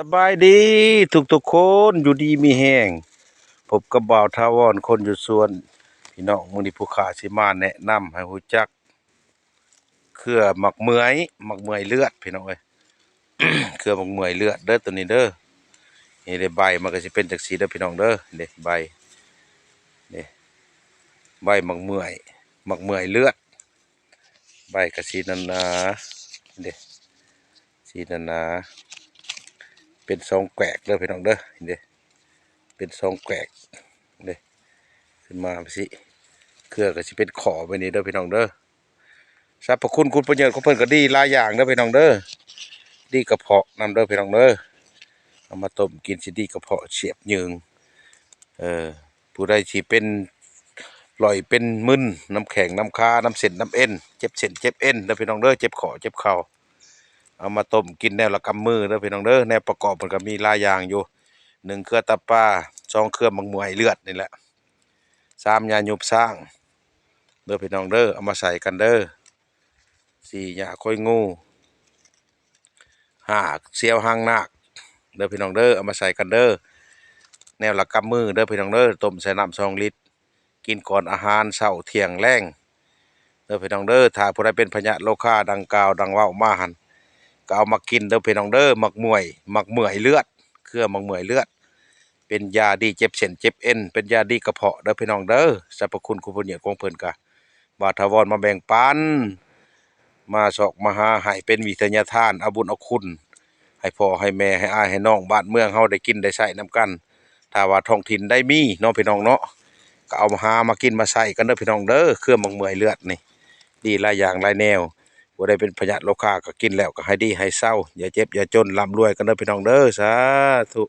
ສະບາຍດີທຸກໆຄົນ ຢູ່ດີມີແຮງ. ພົບກັບບ່າວຖາວອນ ຄົນຢູ່ສວນ. ພີ່ນ້ອງ, ມື້ນີ້ຜູ້ຂ້າຊິມາແນະນຳໃຫ້ຮູ້ຈັກເຄືອໝາກເໝືອຍ, ໝາກເໝືອຍເລືອດ ພີ່ນ້ອງເອີຍ. ເຄືອໝາກເໝືອຍເລືອດເດີ ໂຕນີ້ເດີ. ນີ້ເດ້ ໃບມັນກໍຊິເປັນຈັ່ງຊີ້ເດີ ພີ່ນ້ອງເດີ. ນີ້ເດ້ ໃບ, ນີ້ ໃບໝາກເໝືອຍ, ໝາກເໝືອຍເລືອດ. ໃບກະສີໜາໆ ເດ້ ສີໜາໆ ເປັນສອງແກກເດີພີ່ນ້ອງເດີ. ເດ້ ເປັນສອງແກກເດ້ ຂຶ້ນມາຊີ້. ເຄືອກະຊິເປັນຂໍ້ແບບນີ້ເດີພີ່ນ້ອງເດີ. ສັບພະຄຸນຄຸນປະໂຫຍດຂອງເພິ່ນກະດີຫຼາຍຢ່າງເດີພີ່ນ້ອງເດີ. ດີກະເພາະນຳເດີພີ່ນ້ອງເດີ. ເອົາມາຕົ້ມກິນຊິດີກະເພາະ ສຽບເຫຍີງ ເອີ ຜູ້ໃດທີ່ເປັນຫຼ້ອຍເປັນມຶນ ນຳແຂ້ງນຳຂາ ນຳເສັ້ນນຳເອັນ ເຈັບເສັ້ນເຈັບເອັນເດີພີ່ນ້ອງເດີ, ເຈັບຂໍ້ເຈັບເຂົ່າ. ເອົາມາຕົ້ມກິນແນວລະກຳມືເດີພີ່ນ້ອງເດີ. ແນວປະກອບເພິ່ນກໍມີຫຼາຍຢ່າງຢູ່. ໜຶ່ງ ເຄືອຕັບປາ, ສອງ ເຄືອໝາກເໝືອຍເລືອດນີ້ແຫຼະ, ສາມ ຢາຍຸບຊ້າງເດີພີ່ນ້ອງເດີ. ເອົາມາໃສ່ກັນເດີ. ສີ່ ຫຍ້າໂຄຍງູ, ຫ້າ ສຽວຫາງນາກເດີພີ່ນ້ອງເດີ. ເອົາມາໃສ່ກັນເດີ ແນວລະກຳມືເດີພີ່ນ້ອງເດີ. ຕົ້ມໃສ່ນ້ຳສອງລິດ ກິນກ່ອນອາຫານເຊົ້າ ທ່ຽງ ແລງເດີພີ່ນ້ອງເດີ. ຖ້າຜູ້ໃດເປັນພະຍາດໂລຄາດັ່ງກ່າວດັ່ງເວົ້າມາຫັ້ນ ກໍເອົາມາກິນເດີພີ່ນ້ອງເດີ. ໝາກເໝືອຍ, ໝາກເໝືອຍເລືອດ, ເຄືອໝາກເໝືອຍເລືອດ ເປັນຢາດີເຈັບເສັ້ນເຈັບເອັນ, ເປັນຢາດີກະເພາະເດີພີ່ນ້ອງເດີ. ສັບພະຄຸນຄຸນປະໂຫຍດຂອງເພິ່ນກະ ບ່າວຖາວອນມາແບ່ງປັນ ມາຊອກມາຫາໃຫ້ເປັນວິທະຍາທານ ເອົາບຸນເອົາຄຸນໃຫ້ພໍ່ໃຫ້ແມ່ ໃຫ້ອ້າຍໃຫ້ນ້ອງບ້ານເມືອງເຮົາໄດ້ກິນໄດ້ໃຊ້ນຳກັນ. ຖ້າວ່າທ້ອງຖິ່ນໃດມີເນາະພີ່ນ້ອງເນາະ ກໍເອົາມາຫາມາກິນມາໃຊ້ກັນເດີພີ່ນ້ອງເດີ. ເຄືອໝາກເໝືອຍເລືອດນີ້ ດີຫຼາຍຢ່າງຫຼາຍແນວ. ຜູ້ໃດເປັນພະຍາດໂລຄາກໍກິນແລ້ວກໍໃຫ້ດີໃຫ້ເຊົາ, ຢ່າເຈັບຢ່າຈົນ, ລ່ຳລວຍກັນເດີພີ່ນ້ອງເດີ. ສາທຸ.